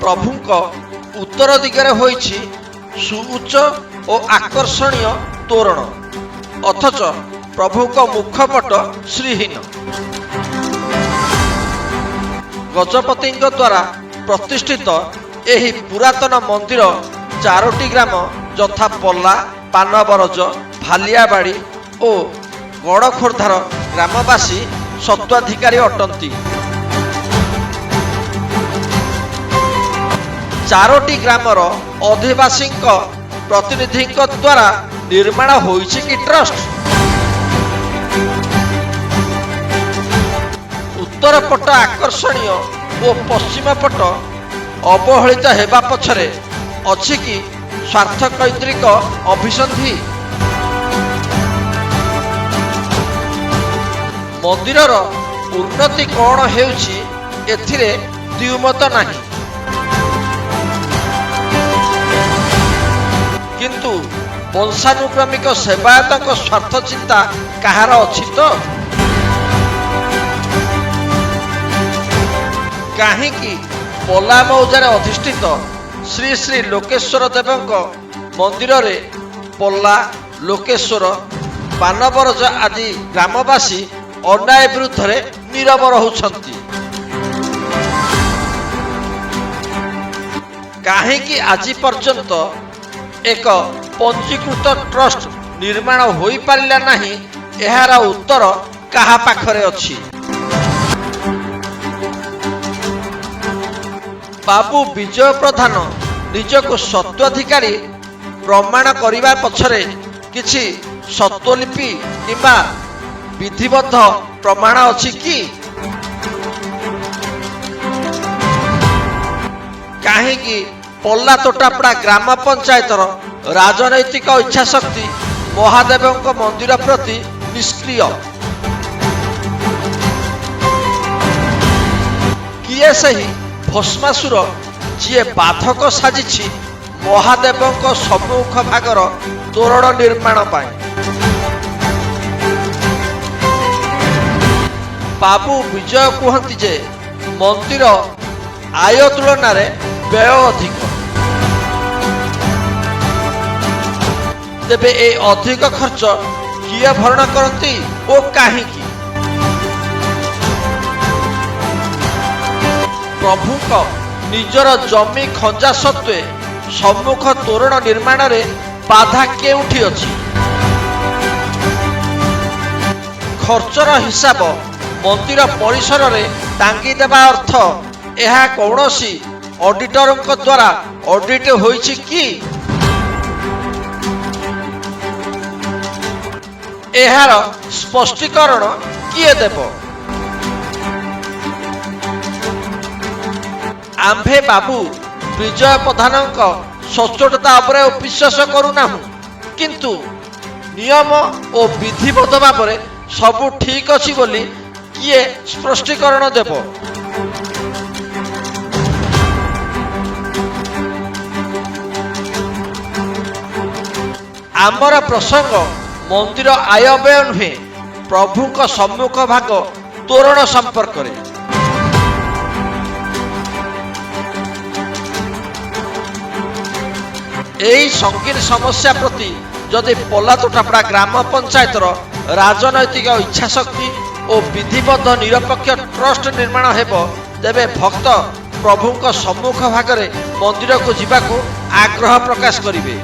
ପ୍ରଭୁଙ୍କ ଉତ୍ତର ଦିଗରେ ହୋଇଛି ସୁଉଚ୍ଚ ଓ ଆକର୍ଷଣୀୟ ତୋରଣ, ଅଥଚ ପ୍ରଭୁଙ୍କ ମୁଖପଟ ଶ୍ରୀହୀନ। ଗଜପତିଙ୍କ ଦ୍ୱାରା ପ୍ରତିଷ୍ଠିତ ଏହି ପୁରାତନ ମନ୍ଦିର ଚାରୋଟି ଗ୍ରାମ ଯଥା ପଲ୍ଲା, ପାନବରଜ, ଭାଲିଆବାଡ଼ି ଓ ଗଡ଼ଖୋର୍ଦ୍ଧାର ଗ୍ରାମବାସୀ ସତ୍ତ୍ୱାଧିକାରୀ ଅଟନ୍ତି। ଚାରୋଟି ଗ୍ରାମର ଅଧିବାସୀଙ୍କ ପ୍ରତିନିଧିଙ୍କ ଦ୍ୱାରା ନିର୍ମାଣ ହୋଇଛି କି ଟ୍ରଷ୍ଟ? ଉତ୍ତର ପଟ ଆକର୍ଷଣୀୟ ଓ ପଶ୍ଚିମ ପଟ ଅବହେଳିତ ହେବା ପଛରେ ଅଛି କି ସ୍ୱାର୍ଥକୈନ୍ଦ୍ରିକ ଅଭିସନ୍ଧି? ମନ୍ଦିରର ଉନ୍ନତି କ'ଣ ହେଉଛି, ଏଥିରେ ଦ୍ୱିମତ ନାହିଁ। କିନ୍ତୁ ବଂଶାନୁକ୍ରମିକ ସେବାୟତଙ୍କ ସ୍ୱାର୍ଥ ଚିନ୍ତା କାହାର ଅଛି ତ? କାହିଁକି ପଲା ମୌଜାରେ ଅଧିଷ୍ଠିତ ଶ୍ରୀ ଶ୍ରୀ ଲୋକେଶ୍ୱର ଦେବଙ୍କ ମନ୍ଦିରରେ ପଲ୍ଲା, ଲୋକେଶ୍ୱର, ପାନବରଜ ଆଦି ଗ୍ରାମବାସୀ ଅନ୍ୟାୟ ବିରୁଦ୍ଧରେ ନୀରବ ରହୁଛନ୍ତି? କାହିଁକି ଆଜି ପର୍ଯ୍ୟନ୍ତ ଏକ ପଞ୍ଜୀକୃତ ଟ୍ରଷ୍ଟ ନିର୍ମାଣ ହୋଇପାରିଲା ନାହିଁ? ଏହାର ଉତ୍ତର କାହା ପାଖରେ ଅଛି? ବାବୁ ବିଜୟ ପ୍ରଧାନ ନିଜକୁ ସତ୍ତ୍ୱାଧିକାରୀ ପ୍ରମାଣ କରିବା ପଛରେ କିଛି ସତ୍ତ୍ୱଲିପି କିମ୍ବା ବିଧିବଦ୍ଧ ପ୍ରମାଣ ଅଛି କି? କାହିଁକି ପଲ୍ଲା ତୋଟାପଡ଼ା ଗ୍ରାମ ପଞ୍ଚାୟତର ରାଜନୈତିକ ଇଚ୍ଛାଶକ୍ତି ମହାଦେବଙ୍କ ମନ୍ଦିର ପ୍ରତି ନିଷ୍କ୍ରିୟ? କିଏ ସେହି ଭସ୍ମାସୁର, ଯିଏ ବାଧକ ସାଜିଛି ମହାଦେବଙ୍କ ସମ୍ମୁଖ ଭାଗର ତୋରଣ ନିର୍ମାଣ ପାଇଁ? ବାବୁ ବିଜୟ କୁହନ୍ତି ଯେ ମନ୍ଦିର ଆୟ ତୁଳନାରେ ବ୍ୟୟ ଅଧିକ। ତେବେ ଏ ଅଧିକ ଖର୍ଚ୍ଚ କିଏ ଭରଣ କରନ୍ତି ଓ କାହିଁକି? ପ୍ରଭୁଙ୍କ ନିଜର ଜମି ଖଞ୍ଜା ସତ୍ତ୍ୱେ ସମ୍ମୁଖ ତୋରଣ ନିର୍ମାଣରେ ବାଧା କେଉଁଠି ଅଛି? ଖର୍ଚ୍ଚର ହିସାବ ମନ୍ଦିର ପରିସରରେ ଟାଙ୍ଗି ଦେବା ଅର୍ଥ ଏହା କୌଣସି ଅଡିଟରଙ୍କ ଦ୍ୱାରା ଅଡିଟ୍ ହୋଇଛି କି? ଏହାର ସ୍ପଷ୍ଟୀକରଣ କିଏ ଦେବ? ଆମ୍ଭେ ବାବୁ ବିଜୟ ପ୍ରଧାନଙ୍କ ସଚ୍ଚୋଟତା ଉପରେ ବିଶ୍ୱାସ କରୁନାହୁଁ, କିନ୍ତୁ ନିୟମ ଓ ବିଧିବଦ୍ଧ ଭାବରେ ସବୁ ଠିକ ଅଛି ବୋଲି କିଏ ସ୍ପଷ୍ଟୀକରଣ ଦେବ? ଆମର ପ୍ରସଙ୍ଗ ମନ୍ଦିର ଆୟ ବ୍ୟୟ ନୁହେଁ, ପ୍ରଭୁଙ୍କ ସମ୍ମୁଖ ଭାଗ ତୋରଣ ସମ୍ପର୍କରେ। ଏହି ସଙ୍ଗୀନ ସମସ୍ୟା ପ୍ରତି ଯଦି ପଲାତୋଟାପଡ଼ା ଗ୍ରାମ ପଞ୍ଚାୟତର ରାଜନୈତିକ ଇଚ୍ଛାଶକ୍ତି ଓ ବିଧିବଦ୍ଧ ନିରପେକ୍ଷ ଟ୍ରଷ୍ଟ ନିର୍ମାଣ ହେବ, ତେବେ ଭକ୍ତ ପ୍ରଭୁଙ୍କ ସମ୍ମୁଖ ଭାଗରେ ମନ୍ଦିରକୁ ଯିବାକୁ ଆଗ୍ରହ ପ୍ରକାଶ କରିବେ।